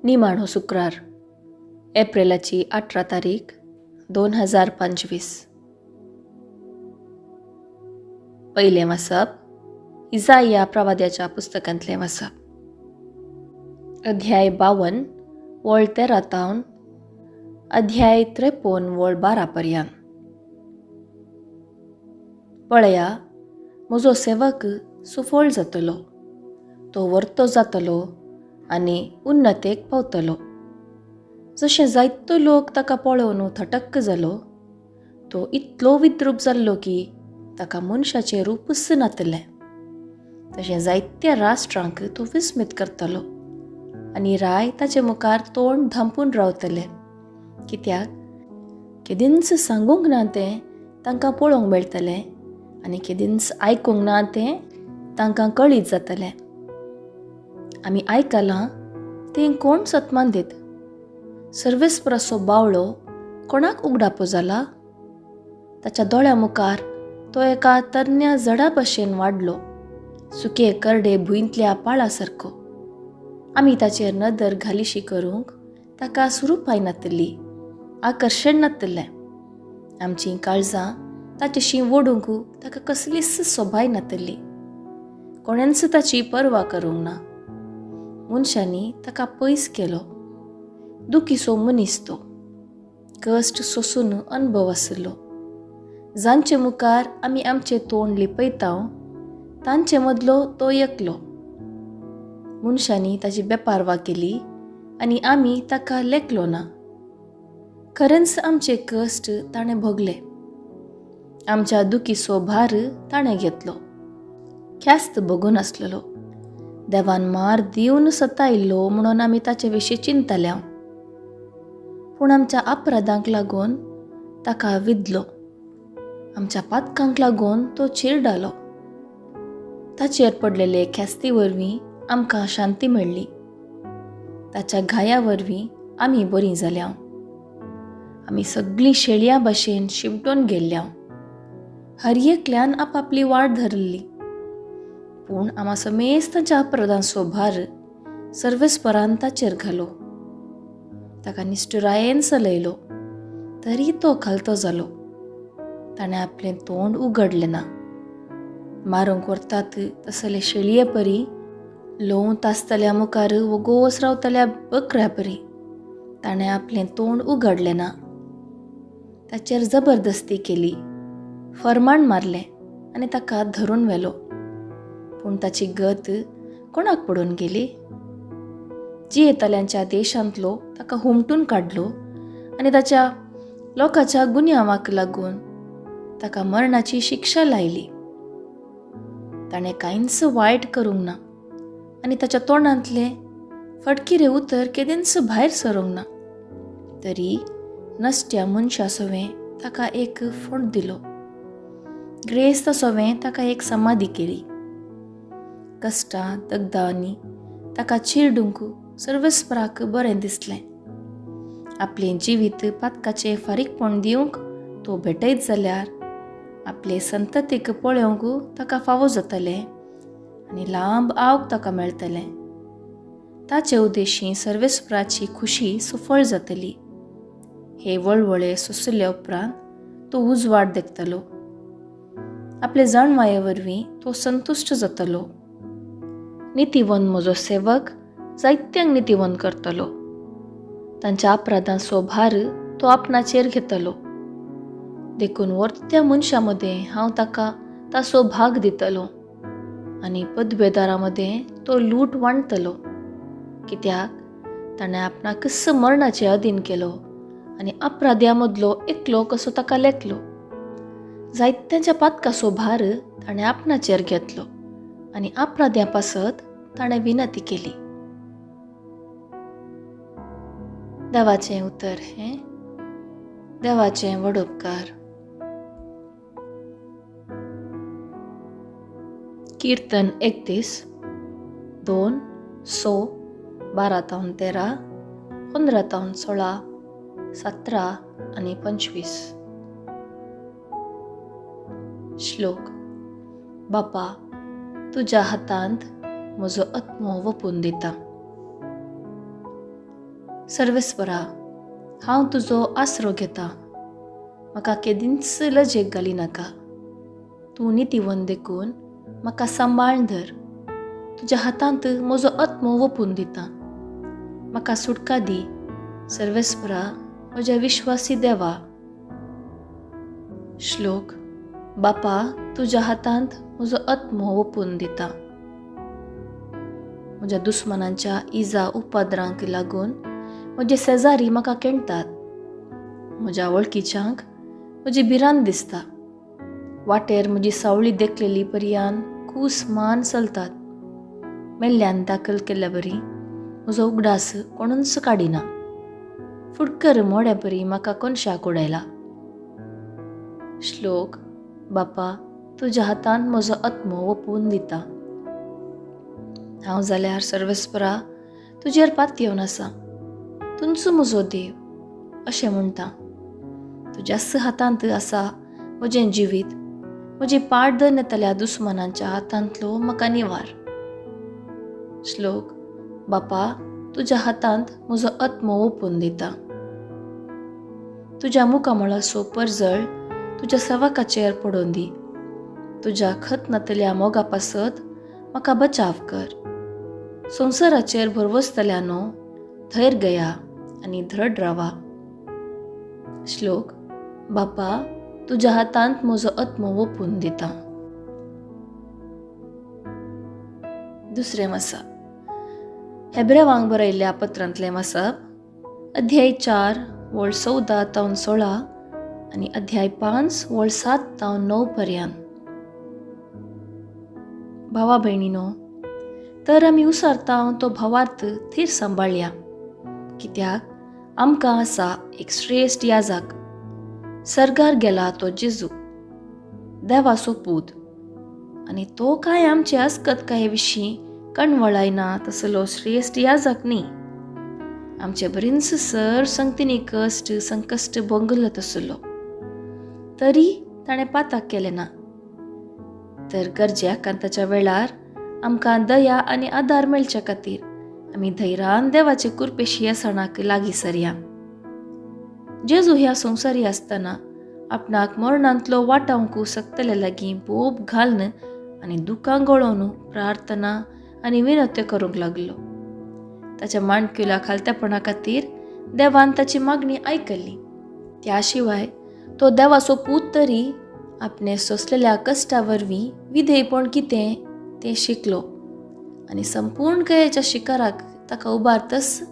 निमाणो शुक्रार, एप्रिलाची 18 तारीख 2025. पयलें वाचप इजाया प्रवाद्याच्या पुस्तकांतलें वाचप, अध्याय 52 वळ 13 तावन अध्याय 53 वळ 12 पर्यंत. पळया, म्हजो सेवक सुफळ जातलो, तो वर्तो जातलो आनी उन्नतेक पावतलो. जशें जायतो लोक ताका पळोवन थटक्क जालो, तो इतलो विद्रूप जाल्लो की ताका मनशाचें रूपच नातलें. तशें जायत्या राष्ट्रांक तो विस्मीत करतलो आनी राय ताचे मुखार तोंड धांपून रावतले. कित्याक केदींच सांगूंक ना तें तांकां पळोवंक मेळटलें आनी केदींच आयकूंक ना तें तांकां कळीत जातलें. आमी आयकलां तें कोण सतमान दित? सर्वेस्पराचो बावळो कोणाक उगडापो जाला? ताच्या दोळ्या मुखार तो एका तरण्या जडा भशेन वाडलो, सुके करडे भुंयतल्या पाळा सारको. आमी ताचेर नदर घालिशी करूंक ताका सुरूपाय नातली, आकर्शण नातलें. आमचीं काळजां ताचेशी ओडूंक ताका कसलीच सोबाय नातली. कोणेंच ताची पर्वा करूंक ना. मनशांनी ताका पयस केलो. दुखीचो मनीस तो, कश्ट सोसून अनुभव आशिल्लो. जांचे मुखार आमी आमचें तोंड लिपयता तांचे मदलो तो एकलो. मनशांनी ताची बेपारवा केली आनी आमी ताका लेखलो ना. खरेंच आमचे कश्ट ताणें भोगले, आमच्या दुखीचो भार ताणें घेतलो. ख्यास्त भोगून आसलेलो, देवान मार दिवन सतायल्लो म्हणून आमी ताचे विशीं चिंतल्या. पूण आमच्या अपराधांक लागून ताका विदलो, आमच्या पातकांक लागून तो चिरडालो. ताचेर पडलेले ख्यास्ती वरवीं आमकां शांती मेळ्ळी, ताच्या घाया वरवीं आमी बरीं जाल्या. आमी सगळीं शेळयां भशेन शिमटून गेल्ल्या, हर एकल्यान आपापली वाट धरली. पूण आमा समेस्त ताच्या अपराधांचो भार सर्वेस्परान ताचेर घालो. ताका निश्ठुरायेन चलयलो, तरी तो खालतो जालो. ताणें आपलें तोंड उगडलें ना. मारूंक व्हरतात तसले शेळये परी, लोवंत आसतल्या मुखार वोगोस रावतल्या बकऱ्या परी ताणें आपलें तोंड उगडलें ना. ताचेर जबरदस्ती केली, फरमाण मारलें आनी ताका धरून व्हेलो. पूण ताची गत कोणाक पडून गेली? जियेतल्यांच्या देशांतलो ताका हुमटून काडलो आनी ताच्या लोकांच्या गुन्यांवाक लागून ताका मरणाची शिक्षा लायली. ताणें कांयच वायट करूंक ना आनी ताच्या तोंडांतलें फटकिरें उतर केदींच भायर सरूंक ना. तरी नश्ट्या मनशा सवें ताका एक फोंड दिलो, ग्रेस्त सवें ताका एक समाधी केली. कश्टां दगदांनी ताका चिरडूंक सर्वेस्पराक बरें दिसलें. आपलें जिवीत पातकाचें फारीकपण दिवंक तो भेटयत जाल्यार आपले संततीक पळोवंक ताका फावो जातलें आनी लांब आवक ताका मेळटलें. ताचे उद्देशी सर्वेस्पराची खुशी सुफळ जातली. हे वळवळे सोंसल्या उपरांत तो उजवाड देखतलो. आपले जाणवाये वरवीं तो संतुश्ट जातलो. नितीवंत म्हजो सेवक जायत्यांक नितीवंत करतलो. तांच्या अपराधांचो भार तो आपणाचेर घेतलो. देखून वर्त्या मनशां मदें हांव ताका ताचो भाग दितलो आनी पदवेदारां मदें तो लूट वांटतलो. कित्याक ताणें आपणाकच मरणाचे अधीन केलो आनी अपराध्या मदलो एकलो कसो ताका लेखलो. जायत्यांच्या पातकाचो भार ताणें आपणाचेर घेतलो आनी अपराध्या पासत ताणें विनंती केली. देवाचें उतर हें देवाचें व्हड उपकार. कीर्तन 31, 2, 6, 12 तावन 13, 15 तावन 16, 17 आनी 25. श्लोक. बापा, तुज्या हातांत म्हजो आत्मो वपून दिता. सर्वेस्परा, हांव तुजो आसरो घेता, म्हाका केदींच लजेक घाली नाका. तूं नितीवंत देखून म्हाका सांबाळून धर. तुज्या हातांत म्हजो आत्मो ओंपून दिता. म्हाका सुटका दी सर्वेस्परा, म्हज्या विश्वासी देवा. श्लोक. बापा, तुज्या हातांत म्हजो आत्मो ओंपून दिता. म्हज्या दुस्मानांच्या इजा उपद्रांक लागून म्हजे शेजारी म्हाका केणटात. म्हज्या वळखीच्यांक म्हजी भिरांत दिसता. वाटेर म्हजी सावळी देखलेली पर्यान कूस मान चलतात. मेल्ल्यान दाखल केल्ल्या बरी म्हजो उगडास कोणूच काडिना. फुटकर मोड्या बरी म्हाका कोनशाक उडयला. श्लोक. बापा, तुज्या हातान म्हजो आत्मो ओंपून दिता. हांव जाल्यार सर्वेस्परा तुजेर पातयेवन आसा. तुंच म्हजो देव अशें म्हणटा. तुज्याच हातांत आसा म्हजें जिवीत. म्हजी पाड धरून येतल्या दुस्मानांच्या हातांतलो म्हाका निवार. श्लोक. बापा, तुज्या हातांत म्हजो आत्मो ओंपून दिता. तुज्या मुखामळाचो परजळ तुज्या सवकाचेर पडोवन दी. तुज्या खत नातल्या मोगा पासत म्हाका बचाव कर. संवसाराचेर भरवसतल्यानो थैर गया आनी धड रावा. श्लोक. बापा, तुज्या हातांत म्हजो आत्मो ओंपून दिता. दुसरें वाचप. हेब्रेवांक बरयल्ल्या पत्रांतलें वाचप. अध्याय 4 वळ 14 तावन 16 आनी अध्याय 5 वळ 7 तावन 9 पर्यंत. भावा भयणीनो, तर आमी उसारता तो भावार्थ थीर सांबाळया, कित्याक आमकां आसा एक श्रेश्ठ याजक, सर्गार गेला तो जेजू, देवाचो पूत, आनी तो कांय आमचे अस्कतकाये विशीं कणवळायना तसलो श्रेश्ठ याजक न्ही. आमचे बरींच सर संगतीनी कश्ट संकश्ट भोंगलो तसलो, तरी ताणें पाताक केलें ना. तर गरजे आकांताच्या वेळार आमकां दया आनी आदार मेळच्या खातीर आमी धैर्यान देवाचे कुरपेशी येसणाक लागीं सरया. जेजू ह्या संवसारी आसतना आपणाक मरणांतलो वाटावंक शकतले लागीं बोब घालून आनी दुकां गळोवन प्रार्थना आनी विनवत्यो करूंक लागलो. ताच्या माणकुल्या खालतेपणा खातीर देवान ताची मागणी आयकली. त्या शिवाय तो देवाचो पूत तरी आपणे सोंसलेल्या कश्टा वरवीं विधेयपण कितें तें शिकलो आनी संपूर्ण कयेच्या शिकाराक ताका उबारतच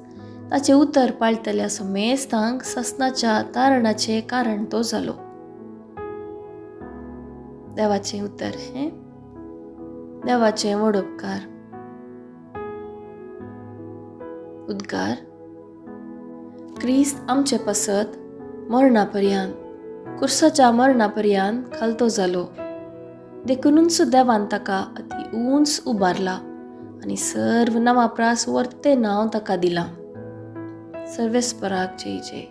ताचें उतर पाळटल्या समेस्तांक सासणाच्या तारणाचें कारण तो जालो. देवाचें उतर हें देवाचें व्हड उपकार. उद्गार. क्रिस्त आमचे पासत मरणा पर्यंत, कुर्साच्या मरणा पर्यंत खालतो जालो. देखूनच देवान ताका अती उंच उबारला आनी सर्व नांवा प्रास वर्तें नांव ताका दिलां. सर्वेस्पराक जय जय.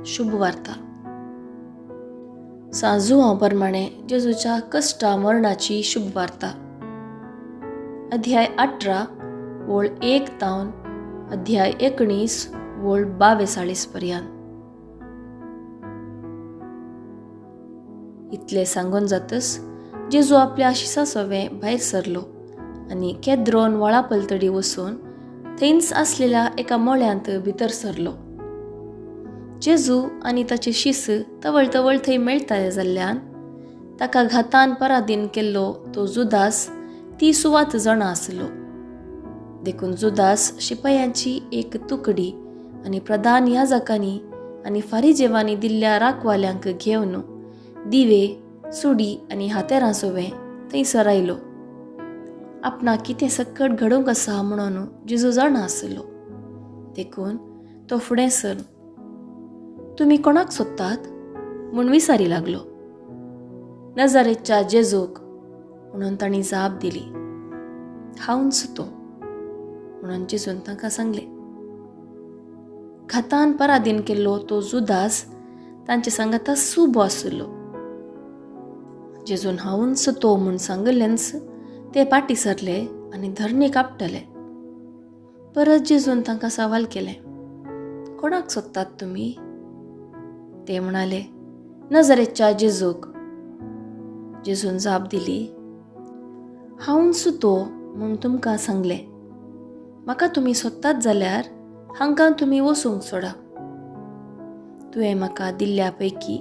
शुभ वार्ता. सांजुआंव प्रमाणे जेजूच्या कश्टा मरणाची शुभ वार्ता. अध्याय 18 वळ 1 तावन अध्याय 19 वळ 42 पर्यंत. इतले सांगून जातच जेजू आपल्या शिसा सवें भायर सरलो आनी केद्रोन व्हाळा पलतडी वचून थंयच आसलेल्या एका मळ्यांत भितर सरलो. जेजू आनी ताचे शीस तवळ तवळ थंय मेळटाले जाल्ल्यान ताका घातान पराधीन केल्लो तो जुदास ती सुवात जाणा आसलो. देखून जुदास शिपायांची एक तुकडी आनी प्रधान याजकांनी आनी फारिजेवांनी दिल्ल्या राखवाल्यांक घेवन दिवे, सुडी आनी हातेरां सवें थंयसर आयलो. आपणाक कितें सकट घडोवंक आसा म्हणून जेजू जाणा आसलो. देखून तो फुडें सर तुमी कोणाक सोदतात म्हूण विचारी लागलो. नजारेच्या जेजूक म्हणून तांणी जाप दिली. हांवच तो म्हणून जेजून तांकां सांगलें. घातान पराधीन केल्लो तो जुदास तांचे सांगाता सुबो आसलो. जेजून हांवच तो म्हूण सांगलेंच ते फाटीं सरले आनी धरणीक आपटले. परत जेजून तांकां सवाल केलें, कोणाक सोदतात तुमी? ते म्हणाले, नजरेच्या जेजूक. जेजून जाप दिली, हांवूच तो म्हूण तुमकां सांगलें. म्हाका तुमी सोदतात जाल्यार हांकां तुमी वचूंक सोडा. तुवें म्हाका दिल्ल्या पैकी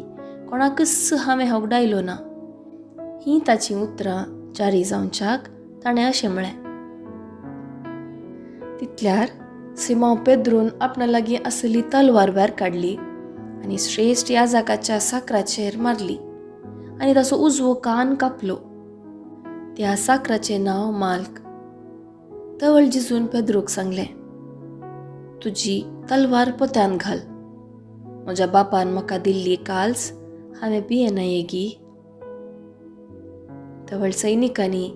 कोणाकच हांवें होगडायलो ना. हीं ताचीं उतरां जारी जावच्याक ताणें अशें म्हळें. तितल्यार सिमांव पेद्रून आपणा लागीं आसली तलवार भायर काडली आनी श्रेश्ठ याजकाच्या साकराचेर मारली आनी ताचो उजवो कान कापलो. त्या साकराचें नांव माल्क. तवळ जेजून पेद्रूक सांगलें, तुजी तलवार पोत्यान घाल. म्हज्या बापान म्हाका दिल्ली काल्स हांवें पियेना येगी? तवळ सैनिकांनी,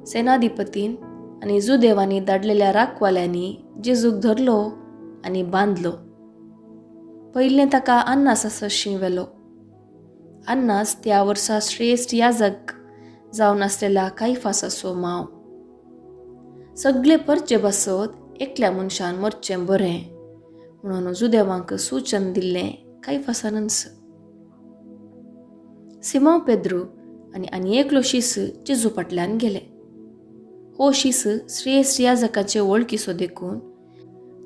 सेनाधिपतीन आनी जुदेवांनी धाडलेल्या राखवाल्यांनी जेजूक धरलो आनी बांदलो. पयलें ताका अन्नासा सरशीं व्हेलो. अन्नास त्या वर्सा श्रेश्ठ याजक जावन आसलेल्या कायफासाचो माव. सगळे परचे बसत एकल्या मनशान मरचें बरें म्हणून जुदेवांक सूचन दिल्लें कायफासानच. सिमांव पेद्रू आनी आनी एकलो शीस जेजू फाटल्यान गेले. हो शीस श्रेश्ठ याजकाचे वळखीचो देखून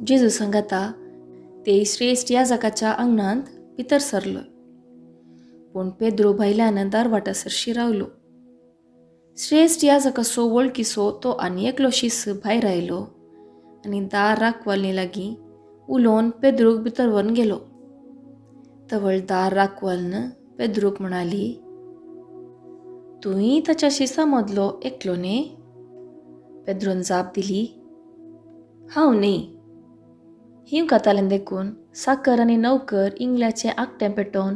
जेजू सांगाता ते श्रेश्ठ याजकाच्या आंगणांत भितर सरलो. पूण पेद्रू भायल्यान दारवाटा सरशी रावलो. श्रेश्ठ याजकाचो वळखीचो तो आनी एकलो शीस भायर आयलो आनी दार राखवाली लागीं उलोवन पेद्रूक भितर व्हरून गेलो. तवळ दार राखवालन पेद्रूक म्हणाली, तूंय ताच्या शिसा मदलो एकलो न्ही? पेद्रून जाप दिली, हांव न्ही. हींव खातालें देखून साकर आनी नौकर इंगल्याचें आकटें पेटोवन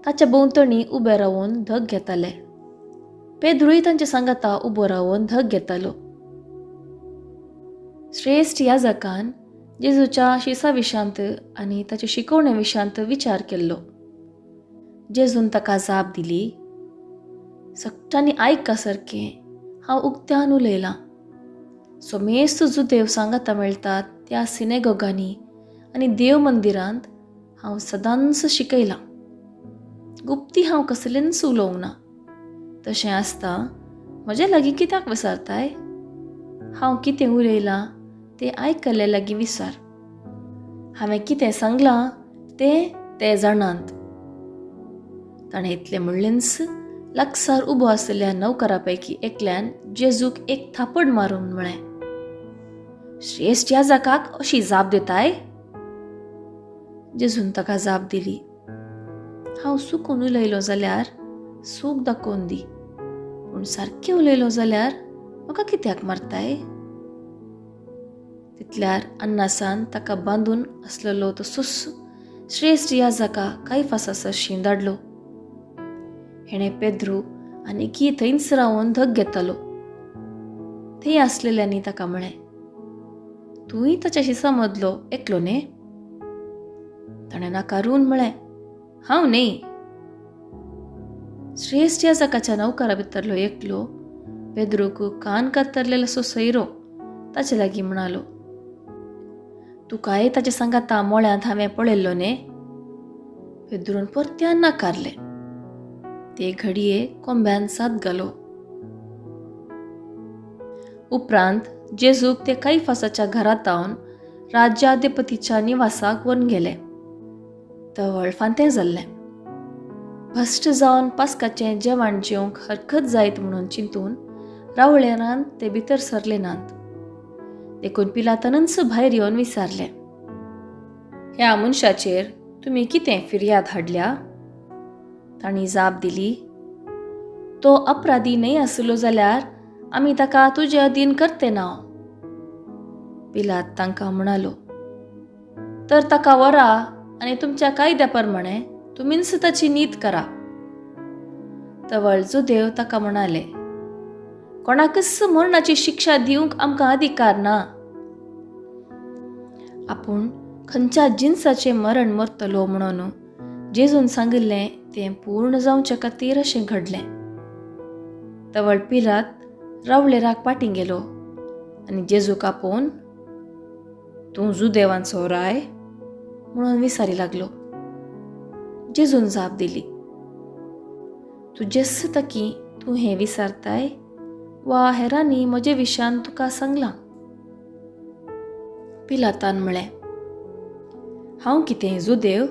ताच्या भोंवतणी उबे रावन धग घेताले. पेद्रूय तांच्या सांगाता उबो रावन धग घेतालो. श्रेश्ठ याजकान जेजूच्या शिसा विशांत आनी ताच्या शिकवणे विशांत विचार केल्लो. जेजून ताका जाप दिली, सगळ्यांनी आयका सारकें हांव उक्त्यान उलयलां. सोमेस्त जुदेव सांगाता मेळटात त्या सिनेगोगांनी आनी देव मंदिरांत हांव सदांच शिकयलां. गुप्ती हांव कसलेंच उलोवंक ना. तशें आसता म्हजे लागीं कित्याक विसारताय? हांव कितें उलयलां तें आयकल्ल्या लागीं विसार. हांवें कितें सांगलां तें ते जाणात. ताणें इतलें म्हणलेंच लागसार उबो आशिल्ल्या नौकरा पैकी एकल्यान जेजूक एक थापड मारून म्हळें, श्रेश्ठ याजकाक अशी जाप दिताय? जेजून ताका जाप दिली, हांव चुकून उलयलो जाल्यार चूक दाखोवन दी, पूण सारकें उलयलो जाल्यार म्हाका कित्याक मारताय? तितल्यार अन्नासान ताका बांदून आसलेलो तो सुस श्रेश्ठ याजका कायफासा सरशीं धाडलो. हेणें पेद्रू आनी की थंयच रावन धग घेतालो. थंय आसलेल्यांनी ताका म्हळें, तूंय ताच्या शिसा मदलो एकलो न्ही? ताणें नाकारून म्हळें, हांव न्ही. श्रेश्ठ याजकाच्या नौकरा भितरलो एकलो पेद्रूक कान कातरलेलो सो सैरो ताचे लागीं म्हणालो, तुकाय ताच्या सांगाता मोळ्यांत हांवें पळयल्लो न्ही? पेद्रून परत्यान नाकारलें. ते घडये कोंब्यान साद घालो. उपरांत जेजूक ते कायफासाच्या घरांत राज्याधिपतीच्या निवासाक व्हरून गेले. तवळ फांतें जाल्लें. भश्ट जावन पास्काचें जेवण जेवंक हरकत जायत म्हणून चिंतून रावळेरान ते भितर सरले नात. देखून पिलातानच भायर येवन विचारलें, ह्या मनशाचेर तुमी कितें फिर्याद हाडल्या? तांणी जाप दिली, तो अपराधी न्हय आसलो जाल्यार आमी ताका तुजे अधीन करते ना. पिलात तांकां म्हणालो, तर ताका व्हरा आनी तुमच्या कायद्या प्रमाणे तुमीच ताची नीत करा. तवळ जुदेव ताका म्हणाले, कोणाकच मरणाची शिक्षा दिवंक आमकां अधिकार ना. आपूण खंयच्या जिन्साचें मरण मरतलो म्हणून जेजून सांगिल्लें तें पूर्ण जावचे खातीर अशें घडलें. तवळ पिलात रावळेराक पाटीं गेलो आनी जेजूक आपोवन तूं जुदेवांचो राय म्हणून विचारी लागलो. जेजून जाप दिली, तुजेच तकी तूं हें विचारताय वा हेरांनी म्हजे विशयान तुका सांगलां? पिलातान म्हळें, हांव कितें जुदेव?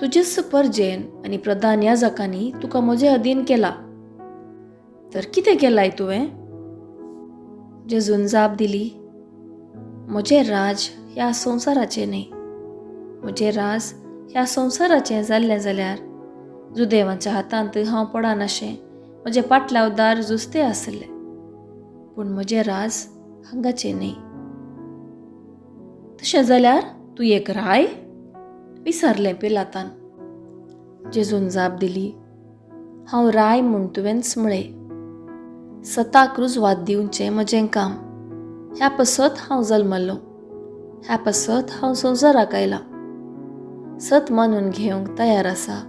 तुजेच परजेन आनी प्रधान याजकांनी तुका म्हजे अधीन केला, तर कितें केलाय तुवें? जेजून जाप दिली, म्हजें राज ह्या संवसाराचें न्हय. म्हजें राज ह्या संवसाराचें जाल्लें जाल्यार जुदेवांच्या हातांत हांव पडनाशें म्हजें पाटलावदार जुस्ते आसले, पूण म्हजें राज हांगाचें न्हय. तशें जाल्यार तूं एक राय? विचारलें पिलातान. जेजून जाप दिली, हांव राय म्हूण तुवेंच म्हळें. सताक रुजवात दिवचें म्हजें काम, ह्या पसत हांव जल्मल्लो, ह्या पसत हांव संवसाराक आयलां. सत मानून घेवंक तयार आसा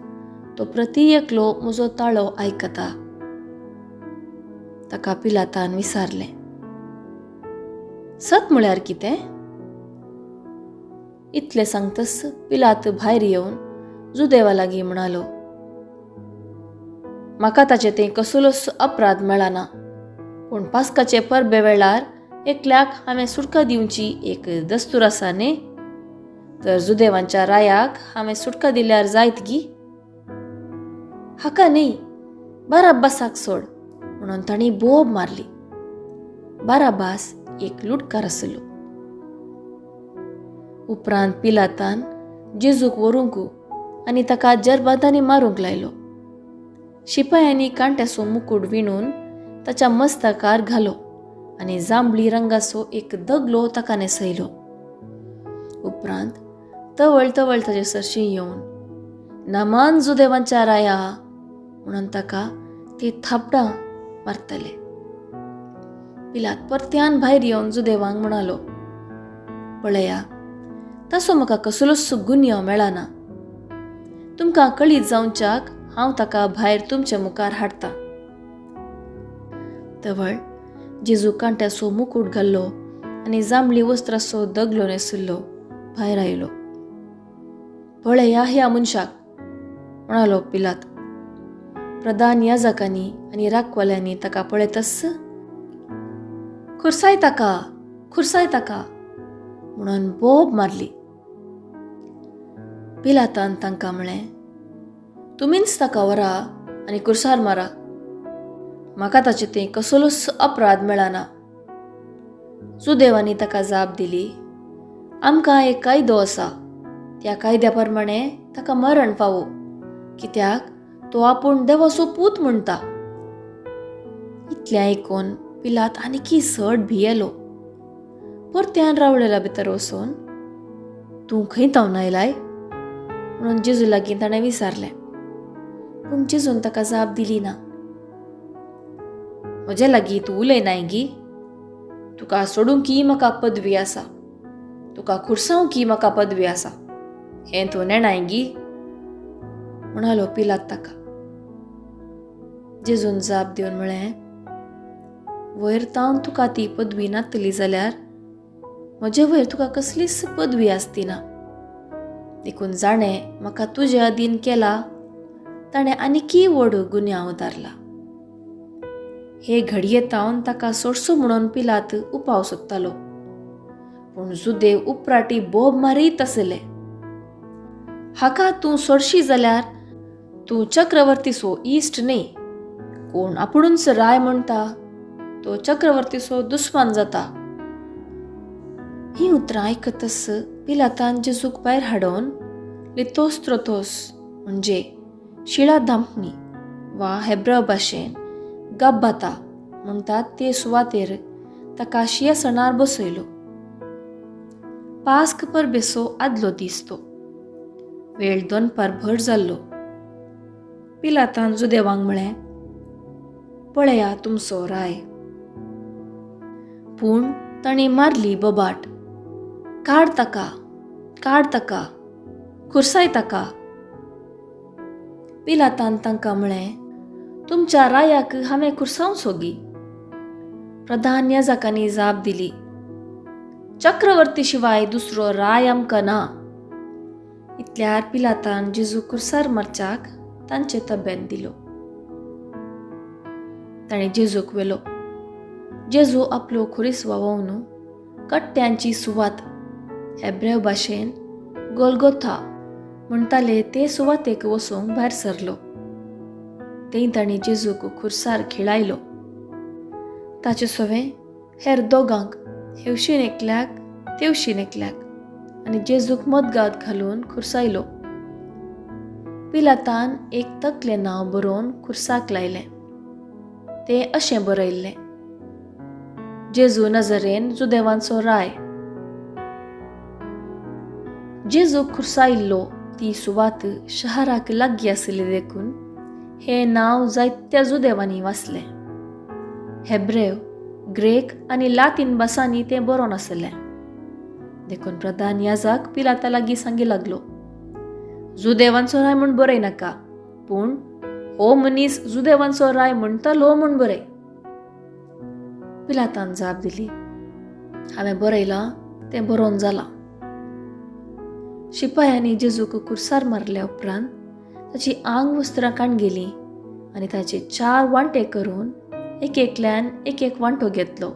तो प्रती एकलो म्हजो ताळो आयकता. ताका पिलातान विचारलें, सत म्हळ्यार कितें? इतलें सांगतच पिलात भायर येवन जुदेवा लागीं म्हणालो, म्हाका ताचें तें कसलोच अपराध मेळना, पूण पास्काचे परबे वेळार एकल्याक हांवें सुटका दिवची एक दस्तूर आसा न्ही, तर जुदेवांच्या रायाक हांवें सुटका दिल्यार जायत गी? हाका न्ही, बाराबासाक सोड म्हणून तांणी बोब मारली. बाराबास एक लुटकार आसलो. उपरांत पिलातान जेजूक व्हरूंक आनी ताका जरबादांनी मारूंक लायलो. शिपायांनी कांट्याचो मुकूट विणून ताच्या मस्तकार घालो आनी जांबळी रंगाचो एक दगलो ताका न्हेसयलो. उपरांत तवळ तवळ ताचे सरशी येवन नमान जुदेवांच्या राया म्हणून ताका ते थापडां मारतले. पिलात परत्यान भायर येवन जुदेवांक म्हणालो, पळया, तसो म्हाका कसलोच गुन्यांव मेळना. तुमकां कळीत जावच्याक हांव ताका भायर तुमचे मुखार हाडटा. तवळ जेजू कांट्याचो मुकूट घाल्लो आनी जांबळी वस्त्राचो दगलो न्हेसिल्लो भायर आयलो. पळया ह्या मनशाक, म्हणालो पिलात. प्रधान याजकांनी आनी राखवाल्यांनी ताका पळयतच खुरसाय ताका, खुरसाय ताका म्हणून बोब मारली. पिलातान तांकां म्हळें, तुमीच ताका व्हरा आनी कुर्सार मारा, म्हाका ताचे तें कसलोच अपराध मेळना. सुदेवांनी ताका जाप दिली, आमकां एक कायदो आसा, त्या कायद्या प्रमाणे ताका मरण फावो, कित्याक तो आपूण देवाचो पूत म्हणटा. इतलें आयकून पिलात आनीकी चड भियेलो. परत्यान रावळेला भितर वचून तूं खंय तावन आयलाय म्हणून जेजू लागीं ताणें विचारलें, पूण जेजून ताका जाप दिली ना. म्हज्या लागीं तूं उलयनाय गी? तुका सोडूंक की म्हाका पदवी आसा, तुका खुरसावंक की म्हाका पदवी आसा, हें तूं नेणाय गी? म्हणालो पिलात ताका. जेजून जाप दिवन म्हळें, वयर तावन तुका ती पदवी नातली जाल्यार म्हजे वयर तुका कसलीच पदवी आसती ना. देखून जाणें म्हाका तुजे अधीन केला ताणें आनीकी व्हड गुन्यांव उदारला. हे घडये तावन ताका सोडसो म्हणून पिलात उपाव सोदतालो, पूण जुदेव उपराटी बोब मारीत आसले. हाका तूं सोडशी जाल्यार तूं चक्रवर्तीचो इश्ट न्ही, कोण आपुणूच राय म्हणटा तो चक्रवर्तीचो दुस्मान जाता. ही उतरां आयकतच पिलातान जेजूक भायर हाडून लितोस्त्रोतोस म्हणजे शिळा धांपणी वा हेब्र भाशेन गब्बाता म्हणटात ते सुवातेर ताका शिंयासनार बसयलो. पास्क परबेचो आदलो दीस तो. वेळ दनपार भर जाल्लो. पिलातान जुदेवांक म्हळें, पळया तुमचो राय. पूण तांणी मारली बोबाट, काड ताका, काड ताका, खुरसाय ताका. पिलातान तांकां म्हळें, तुमच्या रायाक हांवें खुरसावचो गी? प्रधान याजकांनी जाप दिली, चक्रवर्ती शिवाय दुसरो राय आमकां ना. इतल्यार पिलातान जेजू खुर्सार मारच्याक तांचे तब्यांत दिलो. ताणें जेजूक व्हेलो. जेजू आपलो खुरीस वावोवन कट्ट्यांची सुवात, हेब्रेव भाशेन गोलगोथा म्हणटाले ते सुवातेक वचूंक भायर सरलो. थंय तांणी जेजूक खुर्सार खिळायलो. ताचे सवें हेर दोगांक, हेवशीन एकल्याक तेवशीन एकल्याक, आनी जेजूक मदगात घालून खुर्सायलो. पिलातान एक तकलें नांव बरोवन खुर्साक लायलें. तें अशें बरयल्लें, जेजू नजरेन जुदेवांचो राय. जेजू खुर्सायल्लो ती सुवात शहराक लागीं आशिल्ली देखून हें नांव जायत्या जुदेवांनी वाचलें. हेब्रेव, ग्रेक आनी लातीन भासांनी तें बरोवन आसलें. देखून प्रधान याजक पिलाता लागीं सांगी लागलो, जुदेवांचो राय म्हूण बरय नाका, पूण हो मनीस जुदेवांचो राय म्हणटालो म्हूण बरय. पिलातान जाप दिली, हांवें बरयलां तें बरोवन जालां. शिपायांनी जेजूक खुर्सार मारल्या उपरांत ताची आंग वस्त्रां काण गेलीं आनी ताचे 4 वांटे करून एक एकल्यान एक एक वांटो घेतलो.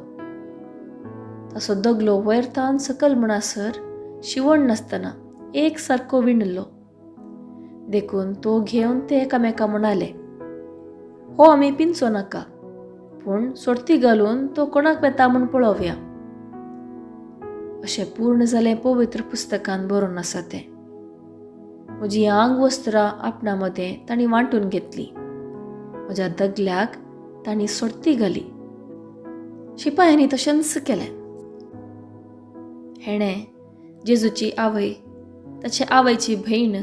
ताचो दगलो वयर तान सकल म्हणसर शिवण नासतना एक सारको विणलो. देखून तो घेवन ते एकामेका म्हणाले, हो आमी पिंचो नाका, पूण सोडती घालून तो कोणाक वेता म्हूण पळोवया. अशें पूर्ण जालें पवित्र पुस्तकान बरोवन आसा तें. म्हजी आंग वस्त्रां आपणा मदें तांणी वांटून घेतली, म्हज्या दगल्याक तांणी सोडती घाली. शिपायांनी तशेंच केलें. हेणें जेजूची आवय, ताचे आवयची भयण,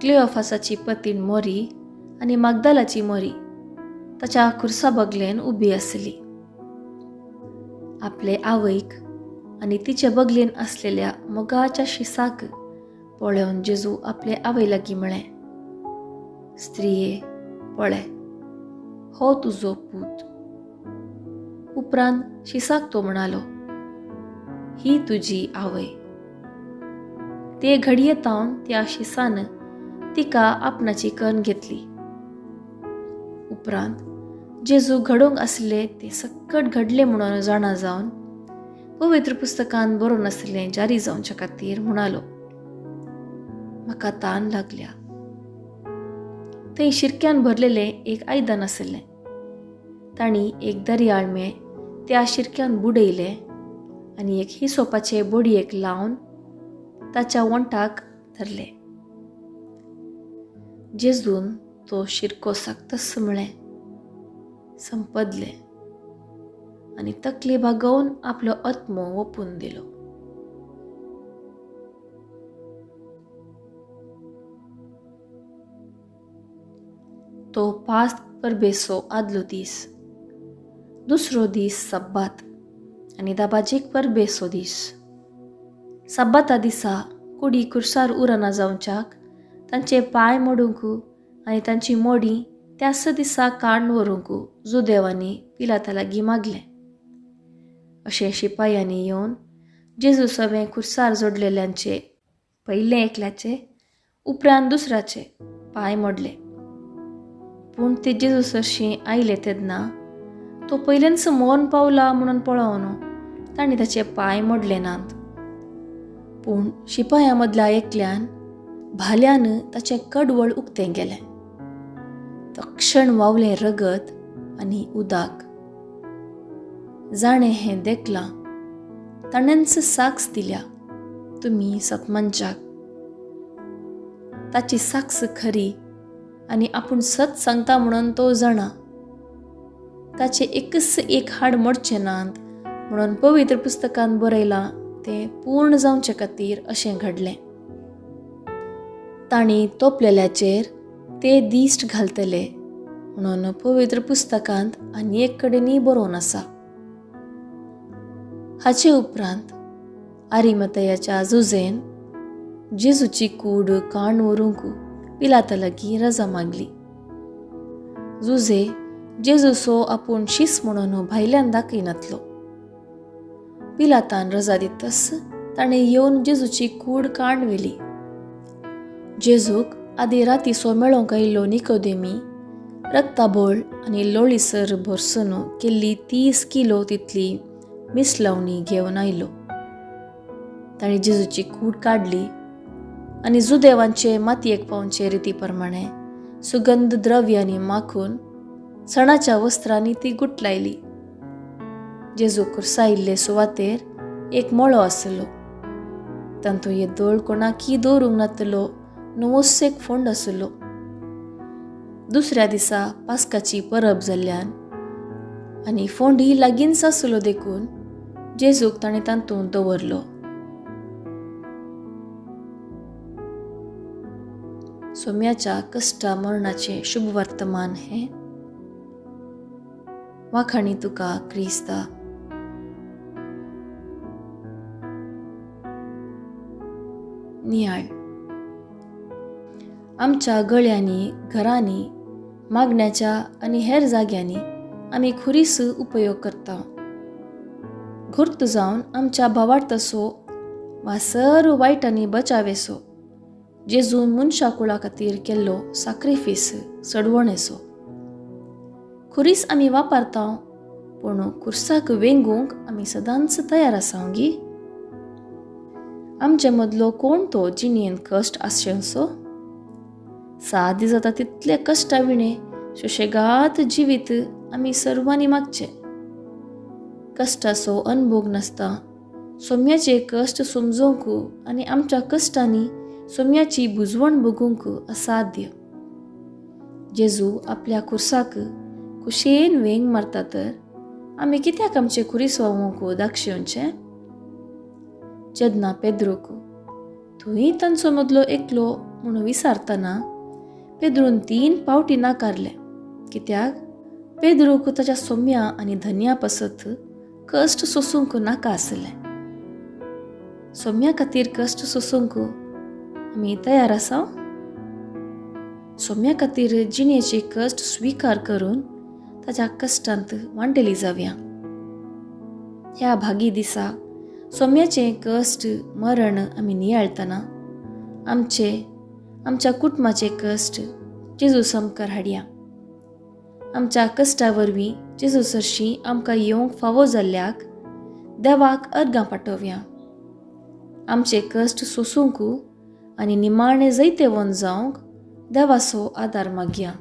क्लिओफासाची पतीण मोरी आनी मागदालाची मोरी ताच्या खुर्सा बगलेन उबी आसली. आपले आवयक आनी तिचे बगलेन आसलेल्या मोगाच्या शिसाक पळोवन जेजू आपले आवय लागीं म्हळें, स्त्रिये पळय, हो तुजो पूत. उपरांत शिसाक तो म्हणालो, ही तुजी आवय. ते घडये तावन त्या शिसान तिका आपणाची कन्न घेतली. उपरांत जेजू घडोवंक आसले ते सकट घडले म्हणून जाणा जावन पवित्र पुस्तकान बरोवन आसलें जारी जावच्या खातीर म्हणालो, म्हाका तान लागल्या. थंय शिरक्यान भरलेलें एक आयदन आसलें. तांणी एक दर्याळमे त्या शिरक्यान बुडयलें आनी एक हिसोपाचे बोडयेक लावन ताच्या वंठाक धरलें. जेजून तो शिरको साकतस म्हळें, संपदलें, आनी तकली बागोवन आपलो आत्मो ओपून दिलो. तो पास्ट परबेचो आदलो दीस, दुसरो दीस सब्बात आनी दाबाजीक परबेचो दीस. सब्बाता दिसा कुडी खुर्सार उरना जावच्याक तांचे पांय मोडूंक आनी तांची मोडी त्याच दिसा काडून व्हरूंक जुदेवांनी पिलाता लागीं मागलें. अशें शिपायांनी येवन जेजू सवें खुर्सार जोडलेल्यांचे पयलें एकल्याचे उपरांत दुसऱ्याचे पांय मोडले. पूण ते जेजू सरशीं आयले तेन्ना तो पयल्यानच मरण पावला म्हणून पळोवन तांणी ताचे पांय मोडले नात. पूण शिपायां मदल्या एकल्यान भाल्यान ताचें कडवळ उक्तें गेलें. तक्षण वावलें रगत आनी उदक. जाणें हें देखलां ताणेंच साक्ष दिल्या, तुमी सतमनच्याक. ताची साक्ष खरी आनी आपूण सत सांगता म्हणून तो जाणा. ताचें एकच एक हाड मोडचें नात म्हणून पवित्र पुस्तकान बरयलां तें पूर्ण जावचे खातीर अशें घडलें. तांणी तोपलेल्याचेर ते दिश्ट घालतले म्हणून पवित्र पुस्तकांत आनी एक कडेनय बरोवन आसा. हाचे उपरांत आरिमतयाच्या जुजेन जेजूची कूड काण व्हरूंक पिलाता लागीं रजा मागली. जुजे जेजूसो आपूण शीस म्हणून भायल्यान दाखयनातलो. पिलातान रजा दितस ताणें येवन जेजूची कूड काण व्हेली. जेजूक आदी रातीसो मेळोंक आयिल्लो निकोदेमी रक्ताबोळ आनी लोळीसर भरसून केल्ली 30 किलो तितली मिसलावणी घेवन आयलो. ताणें जेजूची कूड काडली आनी जुदेवांचे मातयेक पावचे रिती प्रमाणे सुगंध द्रव्यांनी माखून सणाच्या वस्त्रांनी ती गुटलायली. जेजू कुर्सायिल्ले सुवातेर एक मळो आसलो. तांतूं येदोळ कोणाकी दवरूंक नातलो नवोच एक फोंड आसलो. दुसऱ्या दिसा पास्काची परब जाल्ल्यान आनी फोंडी लागींच आसलो देखून जेजूक ताणें तातूंत दवरलो. सोम्याच्या कश्टा मरणाचें शुभ वर्तमान हें. वाखाणी तुका क्रिस्ता. नियाळ. आमच्या गळ्यांनी, घरांनी, मागण्याच्या आनी हेर जाग्यांनी आमी खुरीस उपयोग करता. घुर्त जावन आमच्या भावार्थाचो वा सर्व वायटांनी बचावेसो जेजून मनशा कुळा खातीर केल्लो साक्रिफीस चडवणेचो खुरीस आमी वापरता, पूण खुर्साक वेंगूंक आमी सदांच तयार आसा गी. आमचे मदलो कोण तो जिणेन कश्ट आसचेसो सादी जाता तितले कश्टा विणे सुशेगाद जिवीत आमी सर्वांनी मागचे. कश्टाचो अनभोग नासता सोम्याचे कश्ट समजूंक आनी आमच्या कश्टांनी सोम्याची बुजवण भोगूंक असाध्य. जेजू आपल्या खुर्साक खुशयेन वेंग मारता तर आमी कित्याक आमचे खुरीस वावूंक दाक्षेवचें? जेन्ना पेद्रूक तुंय तांचो मदलो एकलो म्हणून विसारतना पेद्रून 3 पावटी नाकारले. कित्याक? पेद्रूक ताच्या सोम्या आनी धन्या पासत कश्ट सोसूंक नाका आसलें. सोम्या खातीर कश्ट सोसूंक आमी तयार आसा? सोम्या खातीर जिणेचे कश्ट स्विकार करून ताच्या कश्टांत वांटेली जावया. ह्या भागी दिसा सोम्याचें कश्ट मरण आमी नियाळतना आमचे आमच्या कुटुंबाचे कश्ट जेजू सामकार हाडया. आमच्या कश्टा वरवीं जेजू सरशीं आमकां येवंक फावो जाल्ल्याक देवाक अर्गां पाठोवया. आमचे कश्ट सोसूंक आनी निमाणें जैतेवंत जावंक देवाचो आदार मागया.